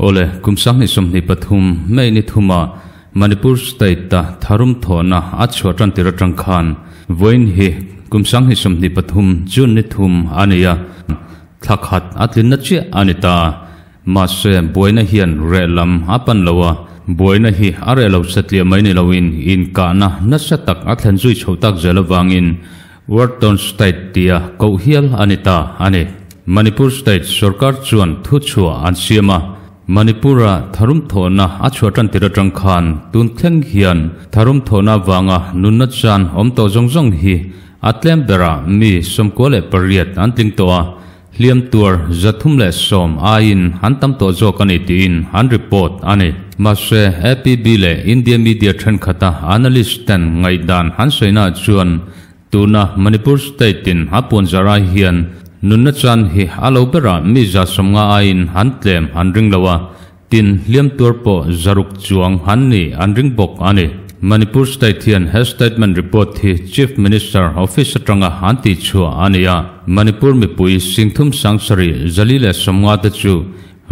Awle, kum 2023 May ni thuma Manipur State-a tharum thawhna a chhuah tan tir atang khan vawiin hi kum 2023 June ni thum a ni a, thla khat a tlinna chiah a ni ta. Mahse, buaina hian reh lam a pan lo a, buaina hi a reh lo satliah mai ni loin inkahna nasa tak a thlen zui chhoh tak zel avangin Wharton State tia koh hial a ni ta a ni. Manipur State sorkar chuan thu chhuah an siam a, Manipur-a tharum thawhna a chhuah tan tir atang khan tun thleng hian tharum thawhna avanga nunna chan awm tawh zawng zawng hi a tlem berah mi 98 an tling tawh a, Hliam tuar 310 aiin an tam tawh zawk a ni tiin an report a ni. Mahse, APB leh India media thenkhat-a analyst ten ngaihdan an sawina chuan tuna Manipur state-in a puanzar ai hian nunna chan hi a lo berah mi 150 aiin an tlem an ring lo a, Tin, hliam tuar pawh 600 chuang han ni an ring bawk a ni. Manipur State hian he statement report hi Chief Minister office atanga an tih chhuah a ni a. Manipur mipui 37,450 te chu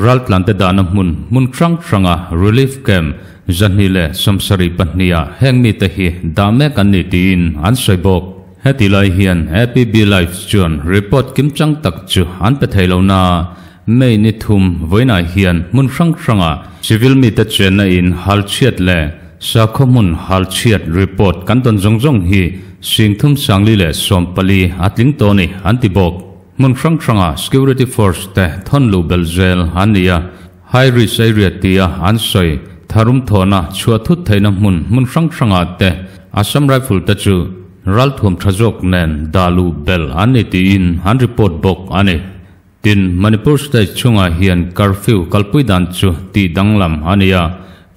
raltlante dahna hmun hmun hrang hranga relief camp 272 ah heng mite hi dah mek an ni tiin an sawi bawk. Heti lai hian APB Live chuan report kimchang tak chu an pe thei lo na. May ni thum vawiinah hian hmun hrang hrangah civil mite chenna in hal chhiat leh sakhaw hmun hal chhiat report kan dawn zawng zawng hi 34,014 a tling tawh a ni an ti bawk. Hmun hrang hrangah security force te thawn luh belh zel an ni a, high risk area tia an sawi tharum thawhna chhuah thut theihna hmun hmun hrang hrangah te Assam Rifle te chu ralthuam tha zawk nen dah luh belh an ni tiin an report bawk a ni. Tin, Manipur State chhungah hian curfew kalpui dan chu tih danglam a ni a,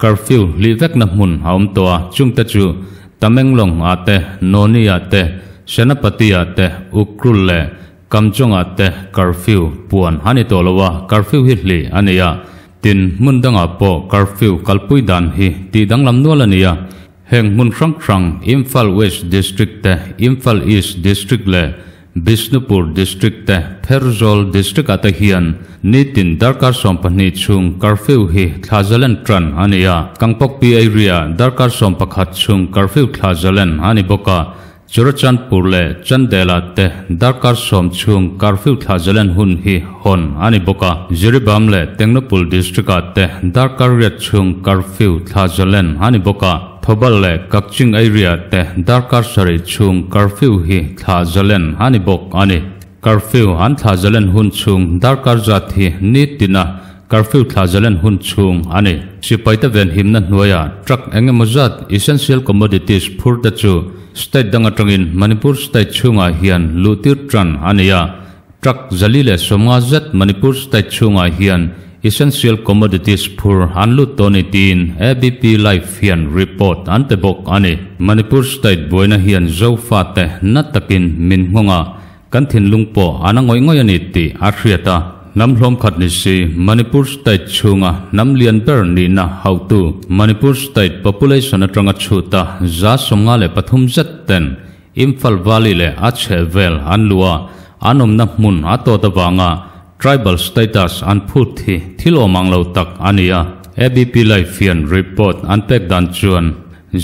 curfew hlih vekna hmun a awm tawh a, chungte chu Tamenglong ah te, Noni ah te, Senapati ah te, Ukhrul leh Kamjong ah te curfew puan a ni tawh lo a, curfew hi hlih a ni a. Tin, hmun dangah pawh curfew kalpui dan hi tih danglam nual a ni a, heng hmun hrang hrang Imphal West District te, Imphal East District leh Bishnupur District te Pherzawl District ah te hian nitin darkar 12 chhung curfew hi thla zalen tan a ni a, Kangpokpi area darkar 11 chhung curfew thla zalen a ni bawk a, Churachandpur leh Chandel ah te darkar 10 chhung curfew thla zalen hun hi hawn a ni bawk a, Jiribam leh Tengnoupal District ah te darkar 8 chhung curfew thla zalen a ni bawk a. Thoubal leh Kakching area te darkar 7 chhung curfew hi thla zalen a ni bawk a ni. Curfew an thla zalen hun chhung darkar zat hi ni tina curfew thla zalen hun chhung a ni. Sipaite ven himna hnuaiah truck engemaw zat essential commodities phur te chu state dang atangin Manipur state chhungah hian luhtir tan a ni a. Truck 450 zet Manipur state chhungah hian essential commodities phur an lut tawh ni tiin ABP Live hian report an pe bawk a ni. Manipur state buaina hian Zofa te na takin min nghawng a, kan thinlung pawh an a ngawih ngawih a ni tih a hriat a. Hnam hlawm khat ni si Manipur state chhunga hnam lian ber nihna hauhtu Manipur state population atanga chhuta 53 zet ten Imphal Valley leh a chheh vel an luh a, an awmna hmun a tawt avanga tribal status an phut hi thil awm ang lo tak a ni a. ABP Live hian report an pek dan chuan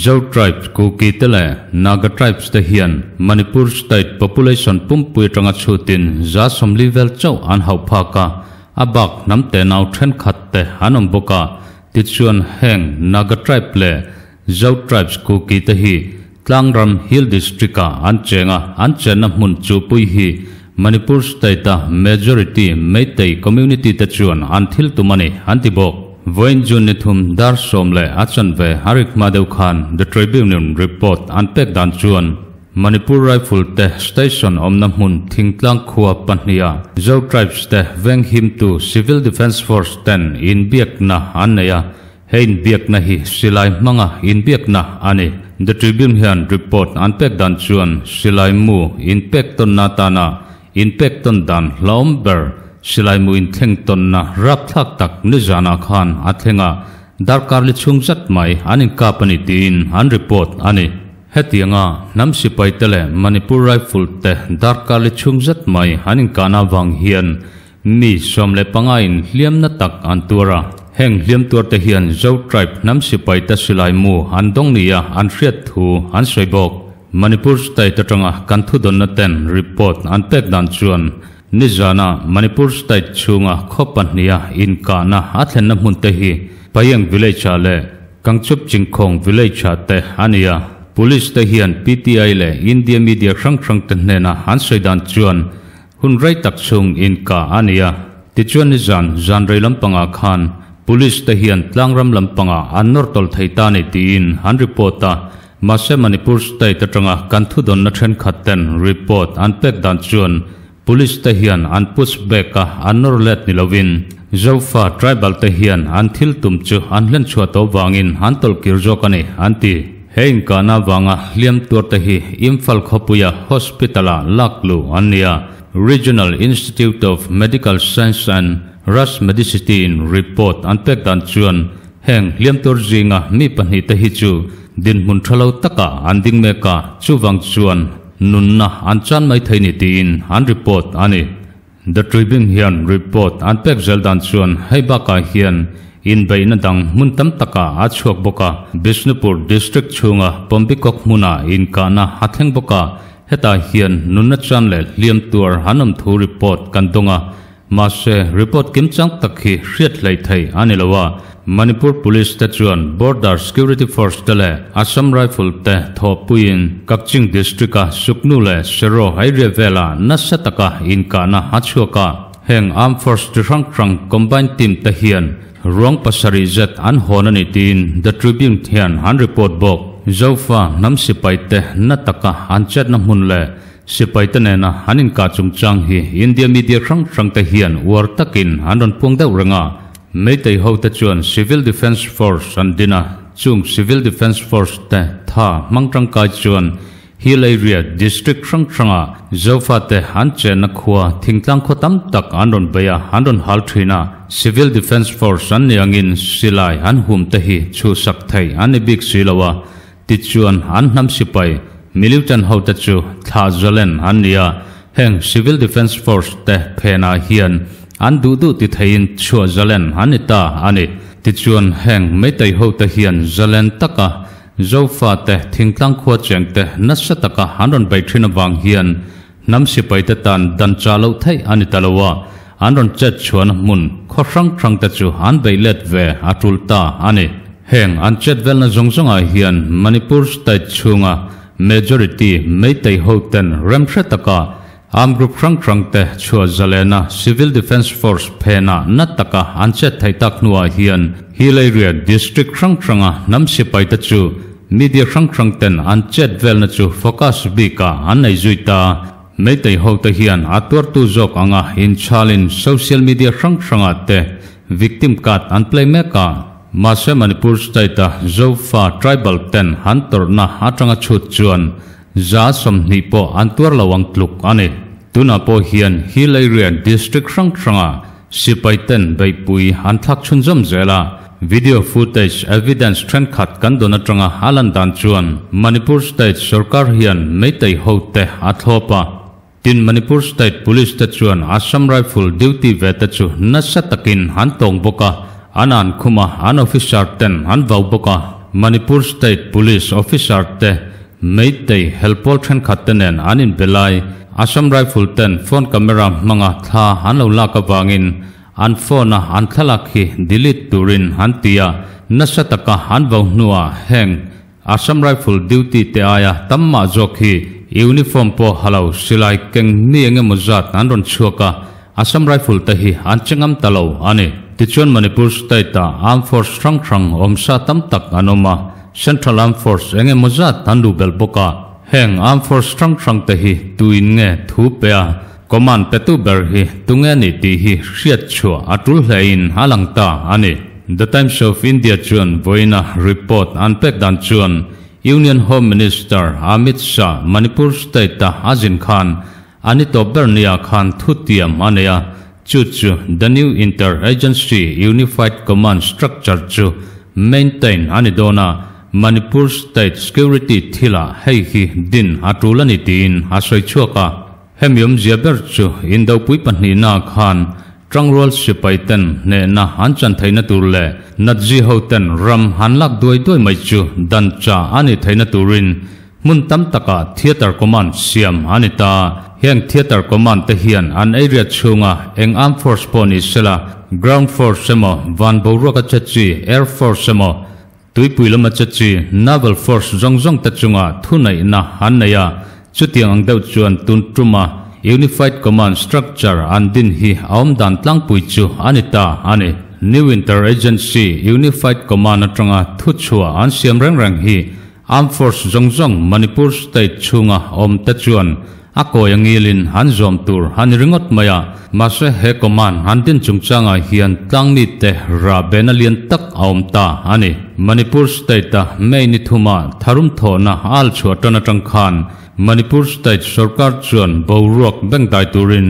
Zo tribes Kuki te leh Naga tribes te hian Manipur state population pumpui atanga chhutin 40 vel chauh an hauh phak a, a bak hnam te nau thenkhat te an awm bawk a, tichuan heng Naga tribe leh Zo tribes Kuki te hi Tlangram Hill District ah an cheng a, an chenna hmun chu pui hi Manipur state a majority Meitei community te chuan an thil tum a ni an ti bawk. Vawiin June ni thum dar 10 leh a chanve a rik hma deuh khan The Tribune report an pek dan chuan Manipur Rifle te station awmna hmun Thingtlang khua pahniha Zo tribes te veng himtu Civil Defence Force ten inbiakna an nei a, He inbiakna hi silai hmanga inbiakna a ni. The Tribune hian report an pek dan chuan silai mu inpek tawnna atana inpek tawn dan hlauhawm ber silai mu inthleng tawnna rapthlak tak nizanah khan a thleng a, darkar li chhung zat mai an inkap a ni tiin an report a ni. Hetianga hnam sipai te leh Manipur Rifle te darkar li chhung zat mai an inkahna avang hian mi 15 in hliamna tak an tuar a. Heng hliam tuarte hian Zo tribe hnam sipaite silai mu an dawng nia an hriat thu an sawi bawk. Manipur state atanga kan thudawnna ten report an pek dan chuan nizana Manipur state chhunga khaw pahniha inkahna a thlenna hmun te hi Payeng village ah leh Kangchup Chingkhawng village ah te a ni a. Police te hian PTI leh India media hrang hrang te hnena an sawi dan chuan Hun rei tak chhung inkah a ni a, tichuan nizan zan rei lampangah khan Police te hian tlangram lampangah an nawr tawlh thei ta ni tiin an report a, mahse Manipur state atanga kan thudawnna thenkhat ten report an pek dan chuan Police te hian an push back a, an nawr let ni lovin Zofa tribal te hian an thil tum chu an hlen chhuah tawh vangin an tawlh kir zawk a ni an ti. He inkahna avanga hliam tuarte hi Imphal khawpuia hospital-ah lak luh an ni a, Regional Institute of Medical Science and Ras Medicity-in report an pek dan chuan heng hliam tuar zinga mi pahnihte hi chu dinhmun tha lo takah an ding mek a, chuvang chuan nunna an chan mai thei ni tiin an report a ni. The Tribune hian report an pek zel dan chuan hei bakah hian inbeihna dang hmun tam takah a chhuak bawk a, Bishnupur district chhunga Pombikok hmunah inkahna a thleng bawk a, hetah hian nunna chan leh hliam tuar an awm thu report kan dawng a, mahse report kimchang tak hi hriat hleih theih a ni lo a. Manipur Police te chuan Border Security Force te leh Assam Rifle te thawhpuiin Kakching District-a Suknu leh Sero area velah nasa taka inkahna a chhuak a. Heng Armed Force chi hrang hrang combined team te hian ruang pasarih zet an hawn a ni tiin The Tribune hian an report bawk. Zofa hnam sipai te na taka an chetna hmun leh sipai te nena an inkah chungchang hi India media hrang hrang te hian uar takin an rawn puang deuh reng a. Meitei hote chuan Civil Defence Force an din a, chung Civil Defence Force te tha hmang tangkai chuan Hill Area District hrang hranga Zofate an chenna khua thingtlang khaw tam tak an rawn bei a, an rawn hal thin a. Civil Defence Force an nih angin silai an hum te hi chhuhsak theih an ni bik si lo a, tichuan an hnam sipai militant hote chu thlah zalen an ni a. Heng Civil Defence Force te phenah hian an duh duh ti theiin chhuah zalen an ni ta a ni. Tichuan heng Meitei hote hian zalen taka Zofa te thingtlang khua cheng te nasa taka an rawn bei thin avang hian hnam sipai te tan dan chah loh theih a ni ta lo a, an rawn chet chhuahna hmun khaw hrang hrang te chu an bei let ve a tul ta a ni. Heng an chet velna zawng zawngah hian Manipur state chhunga Majority Meitei ho ten remhre taka Armed Group hrang hrang te chhuah zalena Civil Defence Force phenah na taka an chet theih tak hnuah hian Hill Area District hrang hranga hnam sipai te chu media hrang hrang ten an chet velna chu focus bikah an nei zui ta. Meitei ho te hian a tuartu zawk anga inchhalin social media hrang hrangah te victim card an play mek a. Mahse Manipur state-a Zofa tribal ten an tawrhna atanga chhut chuan 20% pawh an tuar lo ang tluk a ni. Tunah pawh hian Hill Area district hrang hranga sipai ten beihpui an thlak chhunzawm zel a. Video footage evidence thenkhat kan dawn atanga a lan dan chuan Manipur state sorkar hian Meitei hote a thlawp a. Tin, Manipur State Police te chuan Assam Rifle duty ve te chu nasa takin an tawng bawk a, an an khum a, an officer ten an vau bawk a. Manipur State Police officer te Meitei helpawl thenkhat te nen an inbe lai, Assam Rifle ten phone camera hmanga thla an lo lak avangin an phone a an thlalak hi delete turin an ti a, nasa taka an vau hnuah heng Assam Rifle duty te aia tam mah zawk hi uniform pawh ha lo silai keng mi eng emaw zat an rawn chhuak a, Assam Rifle te hi an che ngam ta lo a ni. Tichuan Manipur state ah Armed Force hrang hrang awmsa tam tak an awm a, Central Armed Force eng emaw zat an luh belh bawk a. Heng Armed Force hrang hrang te hi tuin nge thu pe a, command petu ber hi tunge ni tih hi hriat chhuah a tul hlein a lang ta a ni. The Times of India chuan vawiina report an pek dan chuan Union Home Minister Amit Shah Manipur state-a a zin khan a ni tawp ber nia khan thutiam a nei a, chu chu the new inter-agency unified command structure chu maintain a ni dawn a, Manipur state security thilah hei hi din a tul a ni tiin a sawi chhuak a. Hemi awmzia ber chu Indopui pahnihna khan. Tangrual sipai ten hnehna an chan theihna tur leh Nazi ho ten ram han lak duai duai mai chu dan cha a nih theihna turin hmun tam takah Theatre Command siam a ni ta. Heng Theatre Command te hian an area chhunga eng armed force pawh ni sela, ground force emaw, van boruaka che chi, air force emaw, Tuipui lama che chi Naval Force zawng zawng te chunga thuneihna an nei a, chutiang ang deuh chuan tun tuma Unified Command Structure an din hi a awm dan tlangpui chu a ni ta a ni. New Inter-Agency Unified Command atanga thuchhuah an siam reng reng hi Armed Force zawng zawng Manipur State chhunga awm te chuan a kawi a ngilin an zawm tur a ni ringawt mai a, mahse he command an din chungchangah hian tlangmite rah behna lian tak a awm ta a ni. Manipur State-a May ni thuma tharum thawhna a al chhuah tan atang khan Manipur State sorkar chuan boruak bengdai turin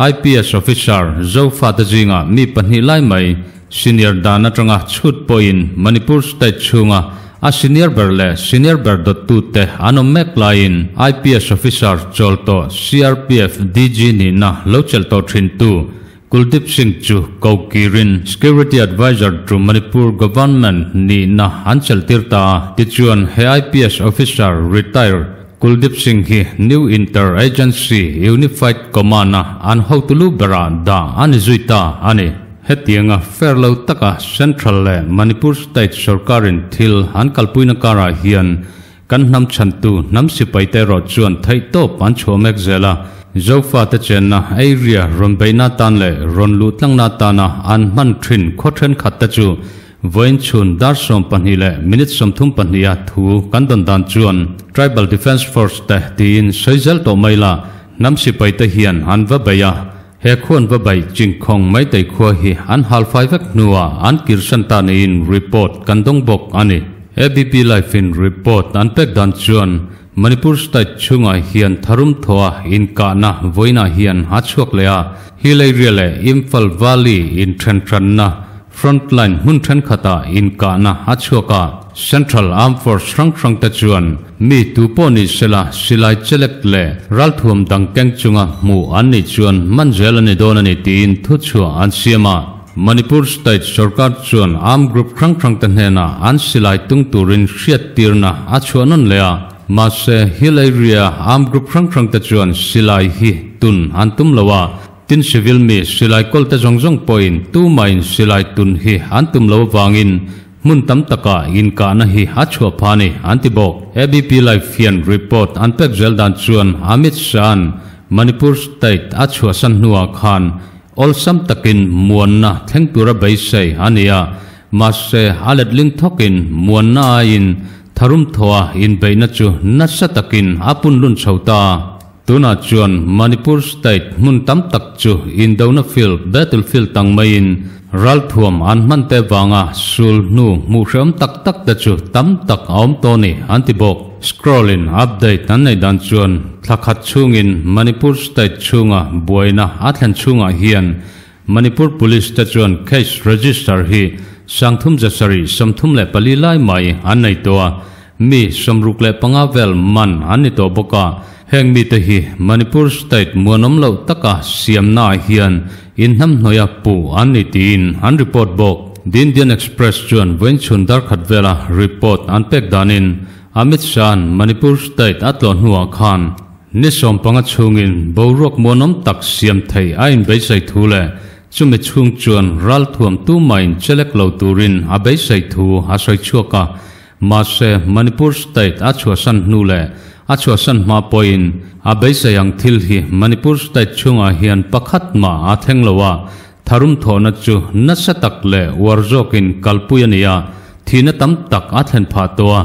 IPS officer Zofate zinga mi pahnih lai mai Senior dan atanga chhut pawhin Manipur State chhunga a senior ber leh senior ber dawttute an awm mek laiin IPS officer chawl tawh CRPF DG nihna lo chelh tawh thintu Kuldeep Singh chu ko kirin Security Adviser to Manipur Government nihna an chelh tir ta a. Tichuan he IPS officer retired Kuldeep Singh hi New Inter Agency Unified Command-a an hotu lu berah dah a ni zui ta a ni. Hetianga fair lo taka Central leh Manipur State sorkarin thil an kalpuina karah hian kan hnam chhantu hnam sipaite erawh chuan theihtawp an chhuah mek zel a. Zofate chenna area rawn beihna tan leh rawn luh tlangna atana an hman thin khaw thenkhatte chu vawiin chhun dar 12 leh minute 32 a thu kan dawn dan chuan Tribal Defence Force te tiin sawi zel tawh mai la hnam sipaite hian an va bei a. He khuan va baih Chingkhawng Meitei khua hi an halfai vek hnuah an kirsan ta niin report kan dawng bawk a ni. ABP Live in report an pek dan chuan Manipur state chhungah hian tharum thawha inkahna vawiinah hian a chhuak leh a, Hill area leh Imphal Valley inthenhranna Frontline hmun thenkhatah inkahna a chhuak a, Central Armed Force hrang hrangte chuan mi tu pawh ni sela silai chelek leh ralthuam dang keng chunga hmuh an nih chuan man zel a ni dawn a ni tiin thuchhuah an siam a. Manipur State sorkar chuan armed group hrang hrangte hnenah an silai tung turin hriattirna a chhuah nawn leh a, mahse Hill Area armed group hrang hrangte chuan silai hi tun an tum lo a, Tin civil mi silai kawlte zawng zawng pawhin tumahin silai tun hi an tum lo avangin hmun tam takah inkahna hi a chhuah pha a ni an ti bawk. ABP Live hian report an pek zel dan chuan Amit Shah-a'n Manipur state a chhuahsan hnuah khan awlsam takin muanna thleng tura beisei a ni a, mahse a letling thawkin muanna aiin tharum thawha inbeihna chu nasa takin a punlun chho ta. Tunah chuan Manipur state hmun tam tak chu indona field, battlefield tang maiin ralthuam an hman te vanga sul hnu hmuh hreawm tak tak te chu tam tak a awm tawh a ni an ti bawk. Scroll in update an neih dan chuan thla khat chhungin Manipur state chhunga buaina a thlen chhungah hian Manipur Police te chuan case register hi 3134 lai mai an nei tawh a, Mi 65 vel man an ni tawh bawk a, heng mite hi Manipur state muanawm loh taka siamnaah hian inhnamhnawih a puh an ni tiin an report bawk. The Indian Express chuan vawiinchhun darkhat vela report an pek danin Amit Shah-a'n Manipur state a tlawh hnuah khan ni 15 chhungin boruak muanawm tak siam thei a inbeisei thu leh chumi chhung chuan ralthuam tumahin chelek lo turin a beisei thu a sawi chhuak a. Mahse, Manipur state a chhuahsan hnu leh a chhuahsan hma pawhin a beisei ang thil hi Manipur state chhungah hian pakhat mah a thleng lo a, tharum thawhna chu nasa tak leh uar zawkin kalpui a ni a, thihna tam tak a thlen phah tawh a,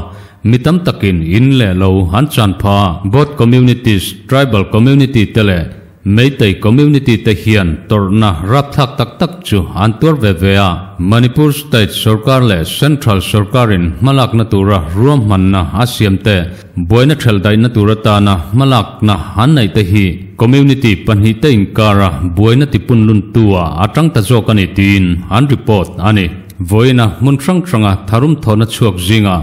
mi tam takin in leh lo an chan phah a, both communities, tribal community te leh Meitei community te hian tawrhna rapthlak tak tak chu an tuar ve ve a, Manipur state sorkar leh central sorkarin hmalakna tura ruahmanna a siam te, buaina thelh daihna tur atana hmalakna an neih te hi community pahnih te inkara buaina tipunluntu ah a tang ta zawk a ni tiin an report a ni. Vawiina hmun hrang hranga tharum thawhna chhuak zingah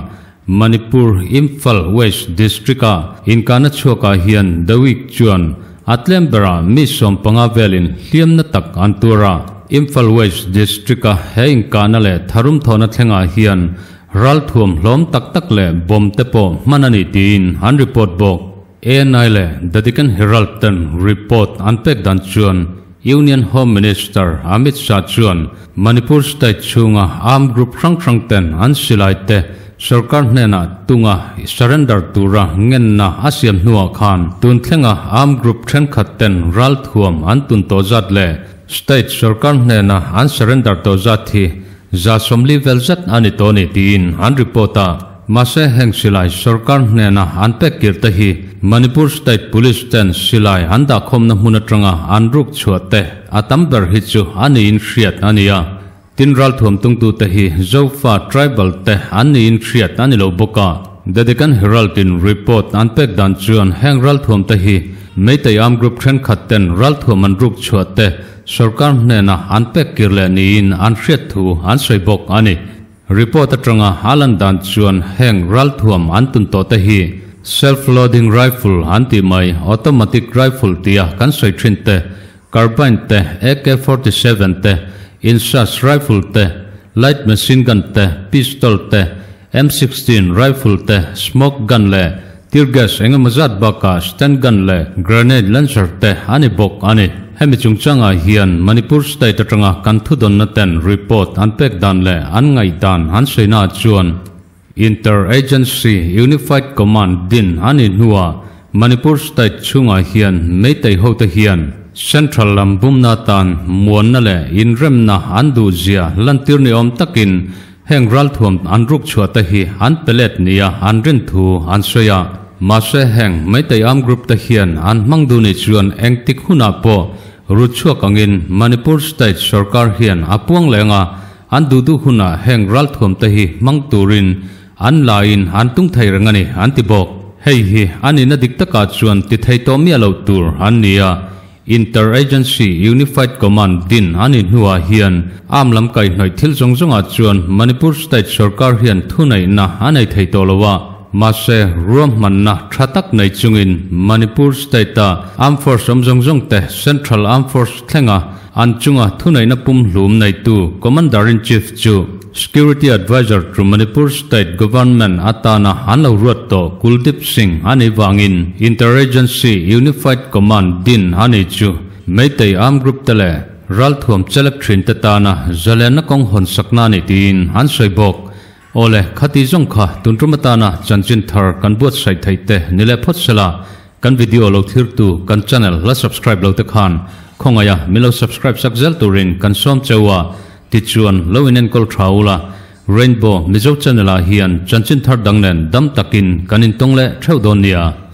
Manipur Imphal West District-a inkahna chhuakah hian The Week chuan a tlem berah mi 15 velin hliamna tak an tuar a. Imphal West District-a he inkahna leh tharum thawhna thlengah hian ralthuam hlawm tak tak leh bomb te pawh hman a ni tiin an report bawk. ANI leh The Deccan Herald ten report an pek dan chuan Union Home Minister Amit Shah chuan Manipur state chhunga armed group hrang hrang ten an silai te Sorkar hnenah tunga surrender tura ngenna a siam hnuah khan tun thlenga armed group thenkhat ten ralthuam an tun tawh zat leh state sorkar hnena an surrender tawh zat hi 40 vel zat a ni tawh a ni tiin an report a. Mahse heng silai sorkar hnena an pek kir te hi Manipur state police ten silai an dahkhawmna hmun atanga an ruk chhuah te a tam ber hi chu a niin hriat a ni a. Tin ralthuam tungtute hi Zofa tribal te an niin hriat a ni lo bawk a. The Deccan Herald in report an pek dan chuan heng ralthuam te hi Meitei armed group thenkhat ten ralthuam an ruk chhuah te sorkar hnena an pek kir leh niin an hriat thu an sawi bawk a ni. Report atanga a lan dan chuan heng ralthuam an tun tawh te hi self loading rifle an tih mai automatic rifle tia kan sawi thin te Carbine te, AK 47 te, Insas rifle te, light machine gun te, pistol te, M 16 rifle te, smoke gun leh tear gas engemaw zat bakah stand gun leh grenade launcher te a ni bawk a ni. Hemi chungchangah hian Manipur state atanga kan thudawnna ten report an pek dan leh an ngaihdan an sawinaah chuan, Inter-Agency Unified Command din a nih hnuah Manipur state chhungah hian Meitei hote hian Central lam bumna atan muanna leh inremna an duhzia lantir ni awm takin heng ralthuam an ruk chhuah te hi an pe let nia an rin thu an sawi a. Mahse heng Meitei armed group te hian an hmang duh nih chuan engtik hunah pawh rut chhuak angin Manipur state sorkar hian a puang leng a, An duh duh hunah heng ralthuam te hi hmang turin an laiin an tung thei reng a ni, an ti bawk. Hei hi a nihna dik takah chuan ti thei tawh miah loh tur an ni a, Inter-Agency Unified Command din a nih hnuah hian arm lam kaihhnawih thil zawng zawngah chuan Manipur State sorkar hian thuneihna a nei thei tawh lo a, mahse ruahmanna tha tak nei chungin Manipur State-a Armed Force awm zawng zawng te Central Armed Force thlenga An chunga thuneihna pumhlum neitu Commander-in-Chief chu Security Adviser to Manipur State Government atana an lo ruat tawh Kuldeep Singh a nih vangin Inter-Agency Unified Command din a nih chu Meitei Armed Group te leh ralthuam chelek thin te tana zalenna kawng hawn sakna a ni tiin an sawi bawk. Awle, khati zawng kha tun tum atana chanchin thar kan buatsaih theih te ni leh phawt sela, kan video lo thirtu kan channel la subscribe lo te khan khawngaih a min lo subscribe sak zel turin kan sawm cheu a, tichuan lo in enkawl tha ula, Rainbow Mizo channel ah hian chanchin thar dang nen dam takin kan intawng leh theuh dawn nia.